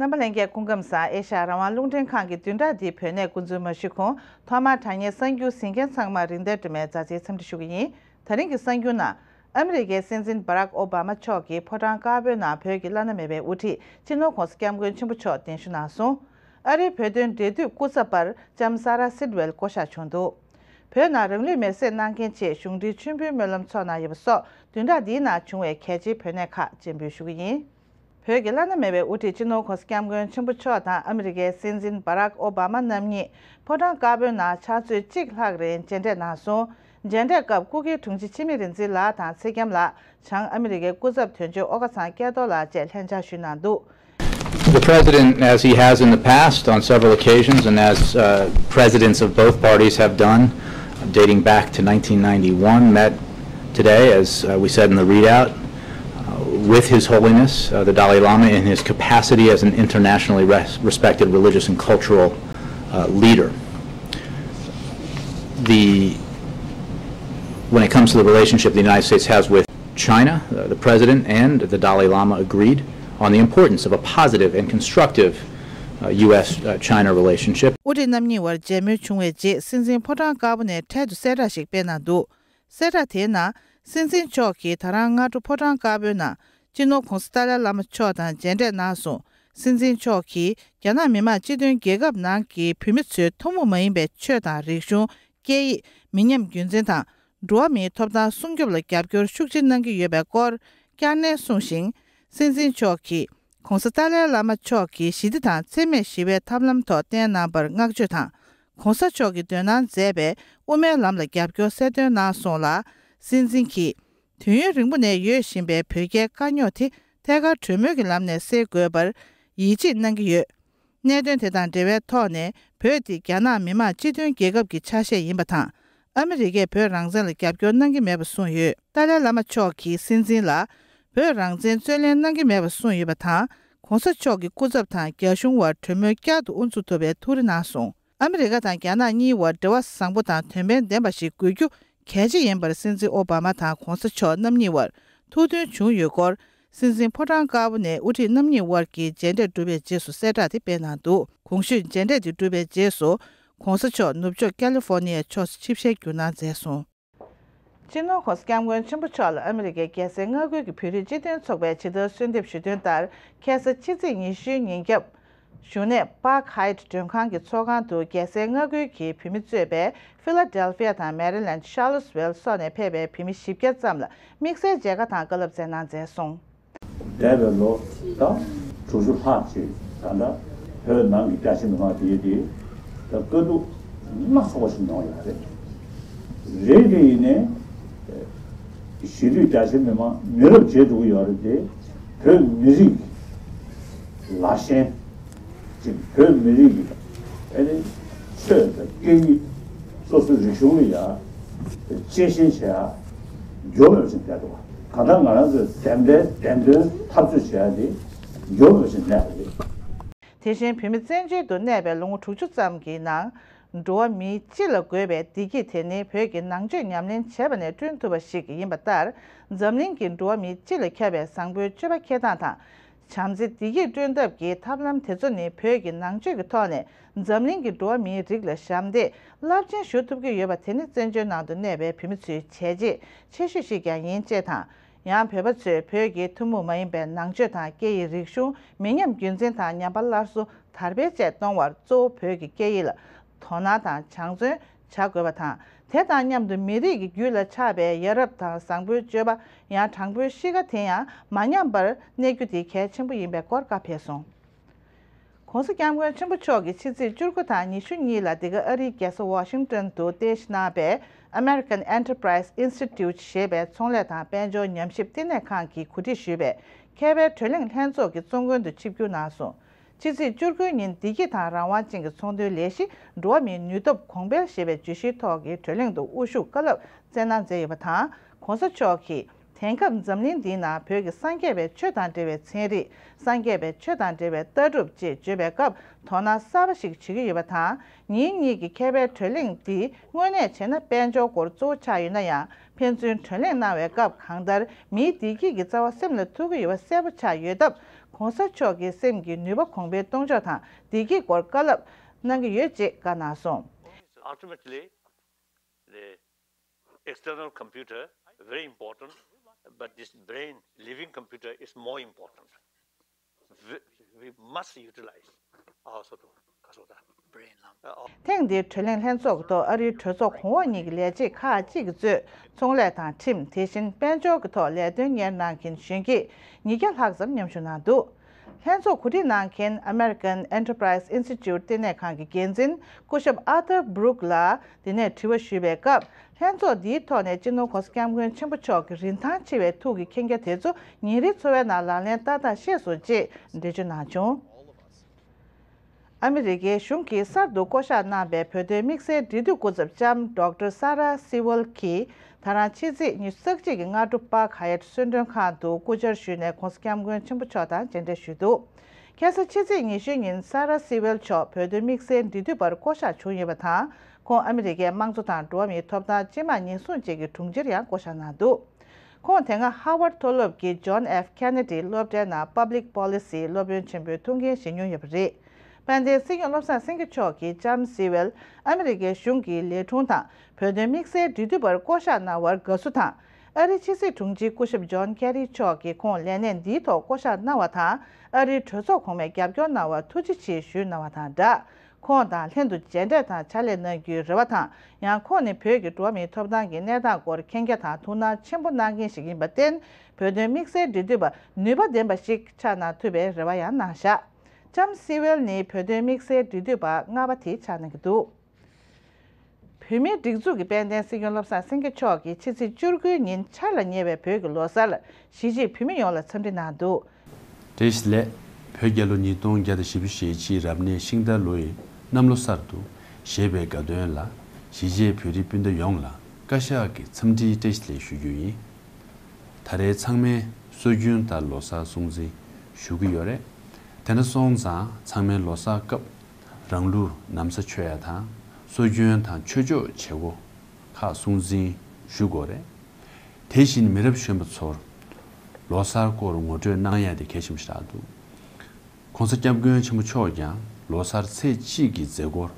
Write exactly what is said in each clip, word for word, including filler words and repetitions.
རྣམ་པ་ལྷན་རྒྱས་སྐུ་ཁམས་བཟང་། ཨེ་ཤ་ཡ་རང་དབང་རླུང་འཕྲིན་ཁང་གི་བདུན་ཕྲག་འདིའི་བོད་གནས་སྐུ་མཚམས་མ་ཞུས་གོང་ཐོག་མར་དྲ་བརྙན་གསར་འགྱུར་གཟིགས་མཁན་ཚང་མར་རིན་ལྡན་སྒྲོལ་མའི་མཛའ་བརྩེའི་འཚམས་འདྲི་ཞུ་གི་ཡིན། ད་རིང་གི་གསར་འགྱུར་ནང་། ཨ་མི་རི་ཀའི་སྲིད་འཛིན་བྷ་རག་ཨོ་བྷ་མ་མཆོག་གིས་ཕོ་བྲང་དཀར་པོའི་ནང་བོད་ཀྱི་བླ་ན་མེད་པའི་དབུ་ཁྲིད་སྤྱི་ནོར་༧གོང་ས་༧སྐྱབས་མགོན་ཆེན་པོ་མཆོག་གདན་ཞུ་གནང་སོང་། ཨ་རིའི་བོད་དོན་འབྲེལ་མཐུད་སྐུ་ཚབ་པར་ལྕམ་ས་ར་སིད་ཝེལ་བསྐོ་གཞག་བྱུང་འདུག་བོད་ནང་རང་ལུས་མེར་སྲེག་གནང་མཁན་ཆེད་གཞུང་འབྲེལ་མཆོད་འབུལ་སྨོན་ལམ་ཚོགས་གནང་ཡོད་པ་སོགས་བདུན་ཕྲག་འདིའི་ནང་བྱུང་བའི་གལ་ཆེའི་བོད་གནས་ཁག་སྤྱན་འབུལ་ཞུ་གི་ཡིན། བོད་ཀྱི་བླ་ན་མེད་པའི་དབུ་ཁྲིད་སྤྱི་ནོར་༧གོང་ས་༧སྐྱབས་མགོན་ཆེན་པོ་མཆོག་དང་ཨ་མི་རི་ཀའི་སྲིད་འཛིན་བྷ་རག་ཨོ་བྷ་མ་རྣམ་གཉིས་ཕོ་བྲང་དཀར་པོའི་ནང་ཕྱག་ཚོད་གཅིག་ལྷག་རིང་མཇལ་འཕྲད་གནང་སོང་། མཇལ་འཕྲད་སྐབས་སྐུ་སྒེར་དྲུང་ཆེ་འཆི་མེད་རིག་འཛིན་ལགས་དང་ཚེ་རྒྱམ་ལགས། བྱང་ཨ་མི་རི་ཀའི་སྐུ་ཚབ་དོན་གཅོད་ཨོ་ཀ་ཚང་སྐལ་རྡོར་ལགས་བཅས་ལྷན་བཅར་ཞུས་གནང་འདུག The president, as he has in the past on several occasions, and as uh, presidents of both parties have done, dating back to nineteen ninety-one, met today, as uh, we said in the readout, uh, with His Holiness uh, the Dalai Lama in his capacity as an internationally res- respected religious and cultural uh, leader. The when it comes to the relationship the United States has with China, uh, the president and the Dalai Lama agreed on the importance of a positive and constructive uh, U S uh, China relationship. དབུ་ཁྲིད་རྣམ་གཉིས་དབར་མཇལ་མོལ་བྱུང་བའི་རྗེས་སྲིད་འཛིན་ཕོ་བྲང་དཀར་པོ་ནས་འཕྲལ་དུ་གསལ་བསྒྲགས་ཤིག་སྤེལ་གནང་འདུག་གསལ་བསྒྲགས་དེའི་ནང་། སྲིད་འཛིན་མཆོག་གིས་ད་རང་སྔ་དྲོ་ཕོ་བྲང་དཀར་པོའི་ནང་སྤྱི་ནོར་༧གོང་ས་ཏཱ་ལའི་བླ་མ་མཆོག་དང་མཇལ་འཕྲད་གནང་སོང་། སྲིད་འཛིན་མཆོག་གིས་རྒྱ་ནག་མི་དམངས་སྤྱི་མཐུན་རྒྱལ་ཁབ་ནང་གི་བོད་མི་ཚོའི་ཐུན་མོང་མ་ཡིན་པའི་ཆོས་དང་རིག་གཞུང་། སྐད་ཡིག་མི་ཉམས་རྒྱུན་འཛིན་དང་། འགྲོ་བ་མིའི་ཐོབ་ཐང་སྲུང་སྐྱོབ་ལ་རྒྱབ་སྐྱོར་ཤུགས་ཆེ་གནང་གི་ཡོད་པའི་སྐོར་བསྐྱར་ནན་གསུངས་ཤིང་། སྲིད་འཛིན་མཆོག་གིས་༧གོང་ས་ཏཱ་ལའི་བླ་མ་མཆོག་གིས་ཞི་བདེ་དང་འཚེ་མེད་ཞི་བའི་ཐབས་ལམ་ཐོག་བསྟན་གནང་བར་བསྔགས་བརྗོད་དང་། ༧གོང་ས་མཆོག་གིས་འདོན་གནང་མཛད་པའི་དབུ་མའི་ལམ་ལ་རྒྱབ་སྐྱོར་གསལ་སྟོན་གནང་སོང་ལ། སྲིད་འཛིན་གྱིས། དུས་ཡུན་རིང་པོ་ནས་ཡོད་བཞིན་པའི་བོད་རྒྱའི་དཀའ་རྙོག་དེ་ཐད་ཀར་གྲོས་མོལ་གྱི་ལམ་ནས་སེལ་དགོས་པར་ཡིད་ཆེས་གནང་གི་ཡོད། གནད་དོན་དེ་དང་འབྲེལ་བའི་ཐོག་ནས་བོད་དེ་རྒྱ་ནག་མི་དམངས་སྤྱི་མཐུན་རྒྱལ་ཁབ་ཀྱི་ཆ་ཤས་ཡིན་པ་དང་། ཨ་མི་རི་ཀས་བོད་རང་བཙན་ལ་རྒྱབ་སྐྱོར་གནང་གི་མེད་པ་གསུངས་ཡོད། ཏཱ་ལའི་བླ་མ་མཆོག་གིས་སྲིད་འཛིན་ལ་བོད་རང་བཙན་རྩོད་ལེན་གནང་གི་མེད་པ་གསུངས་ཡོད་པ་དང་། ༧གོང་ས་མཆོག་གི་སྐུ་ཚབ་དང་རྒྱ་གཞུང་དབར་གྲོས་མོལ་བསྐྱར་དུ་དབུ་འཛུགས་ཐུབ་པའི་ཐུགས་རེ་གནང་སོང་། ཨ་མི་རི་ཀ་དང་རྒྱ་ནག་གཉིས་དབར་འབྲེལ་བ་བཟང་པོ་དང་དོན་ཕན་ལྡན་པ་ཞིག་དགོས་རྒྱུ་གལ་ཆེ་ཡིན་པར་སྲིད་འཛིན་ཨོ་བྷ་མ་དང་༧གོང་ས་མཆོག་རྣམ་གཉིས་དབར་ཐུགས་མཐུན་བྱུང་ཡོད་སྐོར། སྲིད་འཛིན་ཕོ་བྲང་དཀར་པོ་ནས་དབུ་ཁྲིད་རྣམ་གཉིས་དབར་གྱི་མཇལ་འཕྲད་གྲུབ་པའི་རྗེས་སུ་གསལ་བསྒྲགས་དེ་སྤེལ་གནང་འདུག་གོང་ཞུས་མཇལ་འཕྲད་དེ་གྲུབ་པའི་རྗེས་སུ། ༧གོང་ས་མཆོག་ནུབ་ཕྱོགས་ཀ་ལི་ཧྥོ་ནི་ཡའི་ཕྱོགས་སུ་ཆིབས་ཞལ་བསྒྱུར་གནང་མཛད་སོང་། སྤྱི་ནོར་༧གོང་ས་༧སྐྱབས་མགོན་ཆེན་པོ་མཆོག་ལ་ཨ་མི་རི་ཀའི་རྒྱལ་སའི་མངའ་ཁུལ་གྱི་བོད་རིགས་སྤྱི་མཐུན་ཚོགས་པས་ཇི་ལྟར་གསོལ་འདེབས་ཞུས་དོན་ལྟར། ཁ་སང་ཕྱི་ཚེས་ཉི་ཤུའི་ཉིན་རྒྱབ། གཞུང་གནས་Park Hyatt་མགྲོན་ཁང་གི་ཚོགས་ཁང་དུ་རྒྱལ་སའི་མངའ་ཁུལ་གྱི་བོད་མི་གཙོས་པའི་ཧྥི་ལ་ཌེལ་ཧྥི་ཡ་དང་མེ་རི་ལེན་ཌི། ཤར་ལོ་སི་ཝེལ་སོགས་ནས་ཕེབས་པའི་བོད་མི་བཞི་བརྒྱ་ཙམ་ལ་དམིགས་བསལ་མཇལ་ཁ་དང་བཀའ་སློབ་སྩལ་གནང་མཛད་སོང་། འདས་པའི་ལོ་ད་དྲུག་ཅུ་ལྷག་ཅིག་ད་ལྟ་བོད་ནང་གི་རྒྱ་ཆེ་མི་མང་དེ་དེ་ད་དཀའ་སྡུག་སྣ་ཚོགས་པ་ཞིག་མྱོང་ཡོད་རེད། རེད་དེ་ཡིན་ནའི་གཞིས་ལུས་རྒྱ་ཆེ་མི་མང་མི་རབས་བརྗེ་འགྲོ་གི་ཡོད་རེད་དེ། བོད་མི་རིགས་ལ་ཞེན་ཅིག་བོད་མི་རིགས་ཀྱི་ཨ་ནི་ཆོས་དང་སྐད་ཡིག་སོ་སོའི་རིག་གཞུང་ལ་ཡ་གཅེས་ཤིང་བྱེད་ཡ་འགྱུར་མེད་པ་ཞིག་བསྡད་འདུག་གང་ལྟར་ང་རང་ཚོས་བདེན་པའི་བདེན་དོན་འཐབ་རྩོད་བྱེད་ཡ་དེ་འགྱུར་མེད་པ་ཞིག་གནས་པ་རེད། དེ་བཞིན་བོད་མི་བཙན་བྱོལ་དུ་གནས་པའི་ལོ་ངོ་དྲུག་ཅུ་ཙམ་གྱི་ནང་། འགྲོ་བ་མི་སྤྱི་ལ་དགོས་པའི་བདེ་སྐྱིད་དེ་ནི་བོད་ཀྱི་ནང་ཆོས་ཉམས་ལེན་བྱས་པ་ནས་བསྐྲུན་ཐུབ་པ་ཞིག་ཡིན་པ་ལྟར། འཛམ་གླིང་གི་འགྲོ་བ་མི་སྤྱི་ལ་ཁྱབ་པའི་བཟང་པོའི་སྤྱོད་པ་འཁྱེར་སྟངས་དང་། བྱམས་བརྩེ་བདེ་སྐྱིད་བསྐྲུན་ཐབས་ཀྱི་ཐབས་ལམ་དེ་ཚོ་ནི་བོད་ཀྱི་ནང་ཆོས་ཀྱི་ཐོག་ནས་འཛམ་གླིང་གི་འགྲོ་བ་མིའི་རིགས་ལ་ཞབས་འདེགས་རླབས་ཆེན་ཞུ་ཐུབ་ཀྱི་ཡོད་པ་དེ་ནི་བཙན་བྱོལ་ནང་དུ་གནས་པའི་བོད་མི་ཚོའི་བྱས་རྗེས་ཆེ་ཤོས་ཤིག་ཀྱང་ཡིན་ཅེས་དང་། ཡང་བོད་པ་ཚོས་བོད་ཀྱི་ཐུན་མོང་མ་ཡིན་པའི་ནང་ཆོས་དང་སྐད་ཡིག་རིག་གཞུང་མི་ཉམས་རྒྱུན་འཛིན་དང་ཉམས་པ་སླར་གསོ་དར་སྤེལ་བཅས་གཏོང་བར་གཙོ་བོ་བོད་ཀྱི་སྐད་ཡིག་ལ་དོ་སྣང་དང་སྦྱང་བརྩོན་བྱ་དགོས་པ་དང་། དེ་དང་མཉམ་དུ་མི་རིགས་ཀྱི་རྒྱུད་ལ་ཆགས་པའི་ཡ་རབས་དང་བཟང་པོའི་སྤྱོད་པ་ཡང་དྲང་པོའི་གཤིས་ཀ་དེ་ཡང་མ་ཉམས་པར་གནས་རྒྱུ་དེ་གལ་ཆེན་པོ་ཡིན་པའི་སྐོར་བཀའ་ཕེབས་སོང་། ༸གོང་ས་༸སྐྱབས་མགོན་ཆེན་པོ་མཆོག་གིས་ཕྱི་ཚེས་བཅུ་དགུ་དང་ཉི་ཤུ་གཉིས་ལ་འདི་ག་ཨ་རིའི་རྒྱལ་ས་ཝ་ཤིང་ཏོན་དུ་རྟེན་གཞི་གནང་པའི་American Enterprise Institute ཞེས་པའི་ཚོང་ལས་དང་དཔལ་འབྱོར་ཉམས་ཞིབ་བསྟི་གནས་ཁང་གིས་གོ་སྒྲིག་ཞུས་པའི་མཁས་པའི་བགྲོ་གླེང་ལྷན་ཚོགས་ཀྱི་བཙོན་དགོན་དུ་ཆིབས་བསྒྱུར་གནང་སོང་། ཕྱི་ཚེས་བཅུ་དགུའི་ཉིན་བདེ་སྐྱིད་དང་རང་དབང་ཅན་གྱི་ཚོང་དོན་ལས་གཞི་འགྲོ་བ་མིའི་ནུས་སྟོབས་གོང་འཕེལ་ཞེས་པའི་བརྗོད་གཞིའི་ཐོག་གི་བགྲོ་གླེང་དུ་དབུ་བཞུགས་བཀའ་སློབ་སྩལ་གནང་མཛད་ཡོད་པ་དང་། ༸གོང་ས་མཆོག་གིས་དེང་སྐབས་འཛམ་གླིང་འདིའི་ནང་བོད་ཀྱི་སངས་རྒྱས་པའི་ཆོས་དང་འབྲེལ་བའི་ཚན་རིག་སངས་རྒྱས་པའི་ཆོས་དང་འབྲེལ་བའི་ལྟ་གྲུབ་ཅེས་བརྗོད་པའི་སྐབས་དོ་སྣང་གསར་པ་ཞིག་བྱེད་ཀྱི་ཡོད་པ་དང་། ཉིན་གཉིས་ཀྱི་མཁས་པའི་བགྲོ་གླེང་འདི་དངོས་གནས་བྱས་ན་དཔལ་འབྱོར་སྐོར་གཙོ་བོ་ཆགས་ཡོད་ན་ཡང་། ཕན་ཚུན་བགྲོ་གླེང་གནང་བའི་སྐབས་གང་ལྟར་མིའི་བདེ་སྐྱིད་ཀྱི་རྩ་བ་སེམས་ལ་ཐུག་གི་ཡོད་པ་གསལ་པོ་ཆགས་ཡོད་སྟབས། ༸གོང་ས་མཆོག་གི་སེམས་ཀྱི་ནུས་པ་གོང་འཕེལ་གཏོང་ཕྱོགས་དང་བདེ་སྐྱིད་སྐོར་བཀའ་སློབ་གནང་གི་ཡོད་ཅེས་བཀའ་གནང་སོང་། Ultimately, the external computer very important, but this brain, living computer, is more important. We, we must utilize our sort of ཐེངས་འདིའི་གྲོས་གླེང་ལྷན་ཚོགས་ཀྱི་ཐོག་ཨ་རིའི་གྲོས་ཚོགས་གོང་འོག་གཉིས་ཀྱི་ལས་བྱེད་ཁག་ཅིག་གིས་གཙོས་ཚོང་ལས་དང་ཁྲིམས། དེ་བཞིན་དཔལ་འབྱོར་གྱི་ཐོག་ལས་དོན་གཉེར་གནང་མཁན་གཞོན་སྐྱེས་ཉིས་བརྒྱ་ལྷག་ཙམ་མཉམ་ཞུགས་གནང་འདུག་ལྷན་ཚོགས་གོ་སྒྲིག་གནང་མཁན་American Enterprise Institute ལྟེ་གནས་ཁང་གི་འགན་འཛིན་སྐུ་ཞབས་Arthur Brooke ལ་འདི་ནས་དྲི་བ་ཞུས་པའི་སྐབས། ལྷན་ཚོགས་འདིའི་ཐོག་ནས་སྤྱི་ནོར་༸གོང་ས་༸སྐྱབས་མགོན་ཆེན་པོ་མཆོག་གི་རིན་ཐང་ཆེ་བའི་ཐུགས་ཀྱི་མཁྱེན་རྒྱ་དེ་ཚོ་ཉིན་རེའི་འཚོ་བའི་ནང་ལག་ལེན་བསྟར་སྟངས་ཤེས་སོང་ཅེས་འགྲེལ་བརྗོད་གནང་བྱུང་། ཨ་མི་རི་ཀའི་གཞུང་གིས་གསར་དུ་བསྐོ་གཞག་གནང་པའི་བོད་དོན་དམིགས་བསལ་འབྲེལ་མཐུད་སྐུ་ཚབ་ལྕམ་Doctor Sarah Sewell གྱིས་ད་རང་ཕྱི་ཚེས་ཉི་ཤུ་རྩ་གཅིག་གི་སྔ་དྲོ་པ་Hyatt གསོལ་མགྲོན་ཁང་དུ་སྐུ་བཅར་ཞུས་ནས་༸གོང་ས་༸སྐྱབས་མགོན་ཆེན་པོ་མཆོག་དང་མཇལ་འཕྲད་ཞུས་འདུག་ཁ་སང་ཕྱི་ཚེས་ཉི་ཤུ་ཉིན་Sarah Sewell མཆོག་བོད་དོན་དམིགས་བསལ་འབྲེལ་མཐུད་པར་བསྐོ་གཞག་བྱུང་ཡོད་པ་དང་། ཁོང་ཨ་མི་རི་ཀའི་དམངས་གཙོ་དང་འགྲོ་བ་མིའི་ཐོབ་ཐང་སྤྱི་དམངས་ཉེན་སྲུང་བཅས་ཀྱི་དྲུང་ཆེར་ཡང་བསྐོ་གཞག་གནང་འདུག་ཁོང་དེ་སྔ་Harvard མཐོ་སློབ་ཀྱི་John F Kennedy སློབ་གྲྭའི་ནང་Public Policy སློབ་དཔོན་ཆེན་པོའི་ཐུགས་འགན་བཞེས་མྱོང་ཡོད་པ་རེད། དཔལ་ལྡན་སྲིད་སྐྱོང་བློ་བཟང་སེང་གེ་མཆོག་གིས་ལྕམ་སི་ཝེལ་ཨ་མི་རི་ཀའི་གཞུང་གི་ལས་དྲུང་དང་བོད་དོན་དམིགས་བསལ་འབྲེལ་མཐུད་པར་བསྐོ་གཞག་གནང་བར་དགའ་བསུ་དང་། ཨ་རིའི་ཕྱི་སྲིད་དྲུང་ཆེ་སྐུ་ཞབས་ཇོན་ཀེ་རི་མཆོག་གིས་ཁོང་ལས་གནས་འདིའི་ཐོག་བསྐོ་གཞག་གནང་བ་དང་། ཨ་རིའི་གྲོས་ཚོགས་གོང་མས་རྒྱབ་སྐྱོར་གནང་བར་ཐུགས་རྗེ་ཆེ་ཞུས་གནང་བ་དང་སྦྲགས། ཁོང་དང་ལྷན་དུ་མཇལ་འཕྲད་དང་ཕྱག་ལས་གནང་རྒྱུའི་རེ་བ་དང་། ཡང་ཁོང་ནི་བོད་ཀྱི་འགྲོ་བ་མིའི་ཐོབ་ཐང་གི་གནས་སྟངས་སྐོར་མཁྱེན་རྒྱ་དང་ཐུགས་སྣང་ཆེན་པོ་གནང་མཁན་ཞིག་ཡིན་པར་བརྟེན། བོད་དོན་དམིགས་བསལ་འབྲེལ་མཐུད་པ་ནུས་པ་ལྡན་པ་ཞིག་ཆགས་གནང་ཐུབ་པའི་རེ་བ་ཡང་གནང་བཞག་ལྕམ་སི་ཝེལ་ནི་བོད་དོན་དམིགས་བསལ་འབྲེལ་མཐུད་པ་ལྔ་པ་དེ་ཆགས་གནང་གི་འདུག་བོད་མིའི་སྒྲིག་འཛུགས་ཀྱི་དཔལ་ལྡན་སྲིད་སྐྱོང་བློ་བཟང་སེང་གེ་མཆོག་གིས་ཕྱི་ཚེས་བཅུ་དགུའི་ཉིན་ཆར་ལ་ཉེ་བའི་བོད་ཀྱི་ལོ་གསར་གཞིས་བྱེས་བོད་མི་ཡོངས་ལ་འཚམས་འདྲི་གནང་འདུག་བཀྲ་ཤིས་བདེ་ལེགས། བོད་རྒྱལ་ལོ་ཉིས་སྟོང་བརྒྱ་དང་བཞི་བཅུ་ཞེ་གཅིག་རབ་གནས་ཤིང་རྟ་ལོའི་གནམ་ལོ་གསར་དུ་བཞད་པའི་དགའ་སྟོན་ལ་གཞིས་བྱེས་བོད་རིགས་སྤུན་ཟླ་ཡོངས་ལ་བཀའ་ཤག་གི་འཚམས་འདྲིའི་བཀྲ་ཤིས་བདེ་ལེགས་ཞུ་རྒྱུ་ཡིན། ད་རེས་ཚང་མས་སྲོལ་རྒྱུན་ལྟར་ལོ་གསར་སྲུང་བརྩི་ཞུ་གི་ཡོད་རེད། དེ་འདྲ་སོང་ཙང་ཚང་མས་ལོ་གསར་སྐབས་རང་ལུས་ན་བཟའ་མཆོད་ཡ་དང་སྲོལ་རྒྱུན་དང་ཆོས་ཕྱོགས་བྱེད་སྒོ་ཁག་སྲུང་བརྩི་ཞུ་དགོས་རེད། དེ་བཞིན་མི་རབས་གཞོན་པ་ཚོར་ལོ་གསར་སྐོར་ངོ་སྤྲོད་གནང་ཡ་དེ་གལ་ཆེན་པོ་ཞིག་རེད་འདུག ༸གོང་ས་༸སྐྱབས་མགོན་ཆེན་པོ་མཆོག་ཀྱང་ལོ་གསར་ཚེས་གཅིག་གི་མཛད་སྒོར་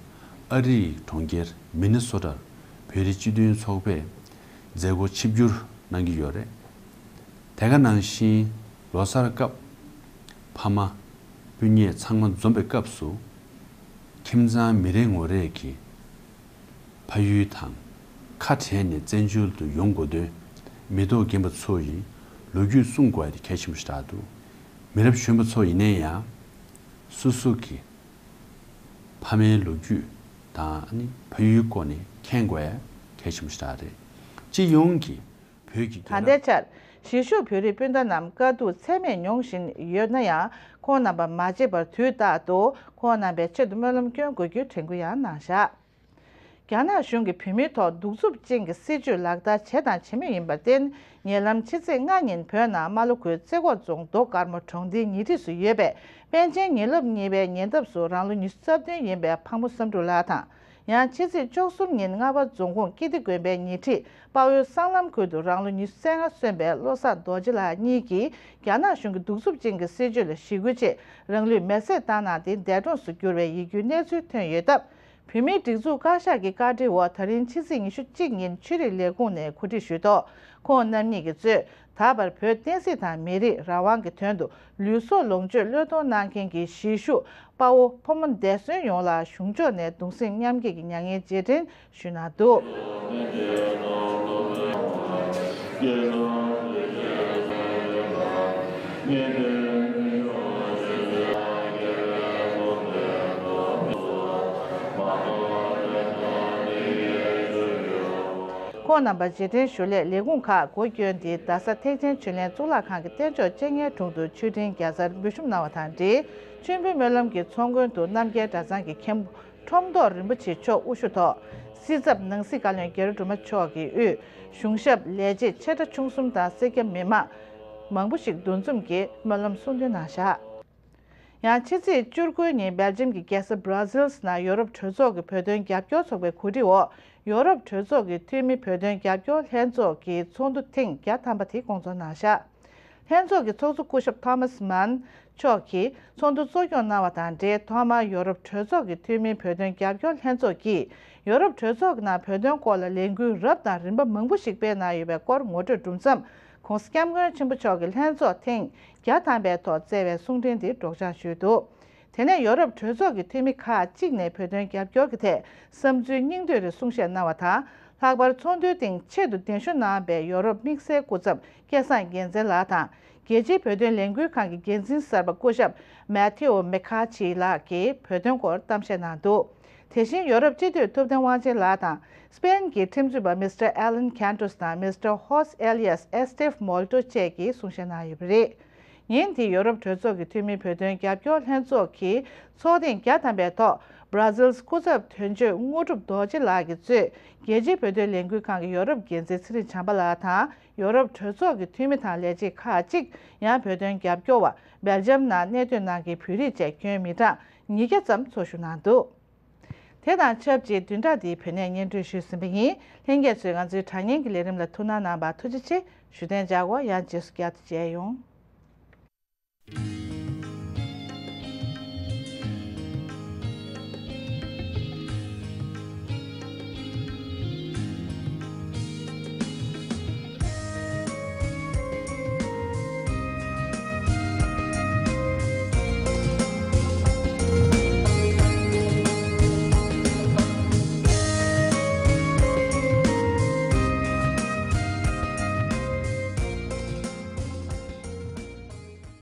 ཨ་རིའི་གྲོང་ཁྱེར་མི་ནི་སོ་ཊར་བོད་རིགས་སྤྱི་མཐུན་ཚོགས་པས་མཛད་སྒོ་ཆིབས་བསྒྱུར་གནང་གི་ཡོད་རེད། དེ་ག་ནང་བཞིན་ལོ་གསར་སྐབས་ཕ་མ་སྤུན་ཉེ་ཚང་མ་འཛོམས་པའི་སྐབས་སུ་ཁྱིམ་ཚང་མི་རེ་ངོ་རེ་གིས་ཕ་ཡུལ་དང་ཁ་བྲལ་ནས་བཙན་བྱོལ་དུ་ཡོང་དགོས་དོན་མི་ཐོག་རྒན་པ་ཚོ་ཡི་ལོ་རྒྱུས་གསུང་དགོས་ཡ་དེ་གལ་ཆེན་པོ་ཞིག་རེད་འདུག་མི་རབས་གཞོན་པ་ཚོ་ཡིན་ན་ཡང་སོ་སོ་གི་ཕ་མའི་ལོ་རྒྱུས་དང་ནི་ཕ་ཡུལ་སྐོར་ནས་མཁྱེན་དགོས་ཡ་གལ་ཆེན་པོ་ཞིག་རེད། སྤྱི་ཡོངས་ཀྱི་བོད་ཀྱི་ད་རྒྱལ་རབས། ལྟའི་ཆར་གཞིས་བཞུགས་བོད་རིགས་སྤུན་ཟླ་རྣམས་དཀའ་སྡུག་ཚད་མེད་མྱོང་བཞིན་ཡོད་ན་ཡང་ཁོང་རྣམ་པ་མ་བརྗེད་པར་དུས་རྟག་ཏུ་ཁོང་རྣམ་པའི་ཆེད་དུ་སྨོན་ལམ་སྐྱོན་དགོས་རྒྱུའི་དྲན་སྐུལ་ཡང་གནང་བཞག་རྒྱ་ནག་གཞུང་གིས་བོད་མིའི་ཐོག་གདུག་རྩུབ་ཅན་གྱི་སྲིད་བྱུས་ལག་བསྟར་བྱས་དང་བྱེད་མུས་ཡིན་པར་བརྟེན། ཉེ་ལམ་ཕྱི་ཚེས་ལྔ་ཉིན་བོད་ནང་རྨ་ལྷོ་ཁུལ་རྩེ་ཁོག་རྫོང་རྡོ་དཀར་མོ་གྲོང་སྡེའི་ཉེ་འཁྲིས་སུ་ཡོད་པའི་པཎ་ཆེན་ཉིན་རླབས་གཉིས་པའི་ཉེ་འདབས་སུ་རང་ལོ་ཉི་ཤུ་རྩ་བདུན་ཡིན་པའི་འཕགས་མོ་བསམ་འགྲུབ་ལགས་དང་། ཡང་ཕྱི་ཚེས་བཅུ་གསུམ་ཉིན་རྔ་བ་རྫོང་ཁོངས་ཀིརྟི་དགོན་པའི་ཉེ་འཁྲིས་དཔའ་བོའི་སྲང་ལམ་ཁུལ་དུ་རང་ལོ་ཉི་ཤུ་རྩ་ལྔ་སོན་པའི་བློ་བཟང་རྡོ་རྗེ་ལགས་གཉིས་ཀྱིས་རྒྱ་ནག་གཞུང་གི་གདུག་རྩུབ་ཅན་གྱི་སྲིད་བྱུས་ལ་ཞི་རྒོལ་ཆེད་རང་ལུས་མེར་སྲེག་བཏང་གནང་སྟེ་འདས་གྲོངས་སུ་གྱུར་བའི་ཡིད་སྐྱོའི་གནས་ཚུལ་ཐོན་ཡོད་སྟབས། བོད་མིའི་སྒྲིག་འཛུགས་བཀའ་ཤག་གི་བཀའ་འཁྲིའི་འོག་ད་རིང་ཕྱི་ཚེས་ཉི་ཤུ་གཅིག་ཉིན་ཆོས་རིག་ལས་ཁུངས་ནས་གོ་སྒྲིག་ཞུས་ཐོག་ཁོང་རྣམ་གཉིས་ཀྱིས་གཙོས་ད་བར་བོད་བསྟན་སྲིད་དང་མི་རིགས་རང་དབང་གི་དོན་དུ་ལུས་སྲོག་ལོངས་སྤྱོད་བློས་གཏོང་གནང་མཁན་གྱི་གཞིས་བཞུགས་དཔའ་བོ་ཕོ་མོ་འདས་གསོན་ཡོངས་ལ་གཞུང་ཕྱོགས་ནས་གདུང་སེམས་མཉམ་སྐྱེད་ཀྱི་མྱ་ངན་རྗེས་དྲན་ཞུས་གནང་འདུག་ཁོང་རྣམ་པར་རྗེས་དྲན་ཞུ་སླད་ལས་ཁུངས་ཁག་སྒོ་བསྐྱོན་ཏེ། རྡ་ས་ཐེག་ཆེན་ཆོས་གླིང་གཙུག་ལག་ཁང་གི་རྟེན་མཆོག་སྤྱན་སྔའི་དྲུང་དུ་མཆོད་སྤྲིན་བརྒྱ་རྩར་འབུལ་ཞུམ་གནང་བ་དང་འབྲེལ། མཆོད་འབུལ་སྨོན་ལམ་གྱི་ཚོགས་མགོན་དུ་རྣམ་རྒྱལ་གྲྭ་ཚང་གི་མཁན་པོ་ཁྲོམ་ཐོག་རིན་པོ་ཆེ་མཆོག་དབུ་བཞུགས་ཐོག་སྲིད་ཚབ་ནང་སྲིད་བཀའ་བློན་རྒྱ་རི་སྒྲོལ་མ་མཆོག་གིས་དབུས་གཞུང་ཞབས་ལས་བྱེད་ཆེ་ཕྲ་ཆུང་གསུམ་དང་སེར་སྐྱ་མི་མང་མང་པོ་ཞིག་འདུ་འཛོམས་ཀྱིས་སྨོན་ལམ་གསུང་འདོན་གནང་བཞག་ཡང་ཕྱི་ཚེས་བཅུ་དགུ་ཉིན་སྦེལ་ཇམ་གྱི་རྒྱལ་ས་Brussels ནང་ཡོ་རོབ་གྲོས་ཚོགས་ཀྱི་བོད་དོན་རྒྱབ་སྐྱོར་ཚོགས་པའི་གོ་སྒྲིག་འོག་ཡོ་རོབ་གྲོས་ཚོགས་ཀྱི་འཐུས་མི་བོད་དོན་རྒྱབ་སྐྱོར་ལྷན་ཚོགས་ཀྱི་ཚོགས་འདུ་ཐེངས་བརྒྱ་ཐམ་པ་དེ་སྐོང་ཚོགས་གནང་བཞག་ལྷན་ཚོགས་ཀྱི་ཚོགས་གཙོ་སྐུ་ཞབས་Thomas Mann མཆོག་གིས་ཚོགས་འདུ་གཙོ་སྐྱོང་གནང་བ་དང་འབྲེལ། ཐོག་མར་ཡོ་རོབ་གྲོས་ཚོགས་ཀྱི་འཐུས་མིའི་བོད་དོན་རྒྱབ་སྐྱོར་ལྷན་ཚོགས་ཀྱིས་ཡོ་རོབ་གྲོས་ཚོགས་ཀྱི་ནང་བོད་དོན་སྐོར་ལ་ལས་འགུལ་རབ་དང་རིམ་པ་མང་པོ་ཞིག་སྤེལ་གནང་ཡོད་པའི་སྐོར་ངོ་སྤྲོད་གྲུབ་མཚམས། ༸གོང་ས་༸སྐྱབས་མགོན་ཆེན་པོ་མཆོག་གིས་ལྷན་ཚོགས་ཐེངས་བརྒྱ་ཐམ་པའི་ཐོག་བསྩལ་བའི་གསུང་འཕྲིན་འདི་སྒྲོག་སྦྱང་ཞུས་འདུག་དེ་ནས་ཡོ་རོབ་གྲོས་ཚོགས་ཀྱི་འཐུས་མི་ཁག་ཅིག་ནས་བོད་དོན་རྒྱབ་སྐྱོར་གྱི་ཐད་བསམ་ཚུལ་སྙིང་བསྡུས་རེ་གསུང་བཤད་གནང་བ་དང་། ལྷག་པར་ཚོགས་འདུའི་སྟེང་ཆེད་དུ་གདན་ཞུ་གནང་བའི་ཡོ་རོབ་དམིགས་བསལ་སྐུ་ཚབ་སྐལ་བཟང་རྒྱལ་མཚན་ལགས་དང་། རྒྱལ་སྤྱིའི་བོད་དོན་ལས་འགུལ་ཁང་གི་འགན་འཛིན་གསར་པ་སྐུ་ཞབས་མེ་ཐེའོ་མེ་ཁ་ཆི་ལགས་ཀྱིས་བོད་དོན་སྐོར་གཏམ་བཤད་གནང་འདུག་དེ་བཞིན་ཡོ་རོབ་སྤྱི་འཐུས་ཐུབ་བསྟན་དབང་ཆེན་ལགས་དང་སྤེན་གྱི་ཁྲིམས་རྩོད་པ་མི་སི་ཊར་ཨེ་ལན་ཁན་ཏོས་དང་མི་སི་ཊར་ཧོ་སི་ཨེ་ལི་ཡས་ཨེ་སི་ཏེབ་མོལ་ཏོ་བཅས་ཀྱིས་གསུང་བཤད་གནང་ཡོད་པ་རེད། ཉིན་དེའི་ཡོ་རོབ་གྲོས་ཚོགས་ཀྱི་འཐུས་མིའི་བོད་དོན་རྒྱབ་སྐྱོར་ལྷན་ཚོགས་ཀྱི་ཚོགས་ཐེངས་བརྒྱ་ཐམ་པའི་ཐོག་སྦྲ་ཟིལ་སྐུ་ཚབ་དོན་གཅོད་དངོས་གྲུབ་རྡོ་རྗེ་ལགས་ཀྱིས་གཙོས་རྒྱལ་སྤྱིའི་བོད་དོན་ལས་འགུལ་ཁང་གི་ཡོ་རོབ་འགན་འཛིན་ཚེ་རིང་བྱམས་པ་ལགས་དང་། ཡོ་རོབ་གྲོས་ཚོགས་ཀྱི་འཐུས་མི་དང་ལས་བྱེད་ཁག་ཅིག་ཡང་བོད་དོན་རྒྱབ་སྐྱོར་བ་སྦེལ་ཇམ་ནང་གནས་སྡོད་གནང་མཁན་བོད་རིགས་བཅས་ཁྱོན་མི་གྲངས་ཉིས་བརྒྱ་ཙམ་ཚོགས་ཞུགས་གནང་འདུག་དེ་དང་ཆབས་ཅིག་བདུན་ཕྲག་འདིའི་བོད་གནས་སྙན་སྒྲོན་ཞུས་ཟིན་པ་ཡིན། ལྷན་རྒྱས་ཚོས་ང་ཚོའི་དྲ་བརྙན་གྱི་ལས་རིམ་ལ་ཐུགས་སྣང་གནང་བར་ཐུགས་རྗེ་ཆེ་ཞུ་གཏན་འཇགས་སྐོར། ཡང་རྗེས་སུ་བསྐྱར་དུ་མཇལ་ཡོང་།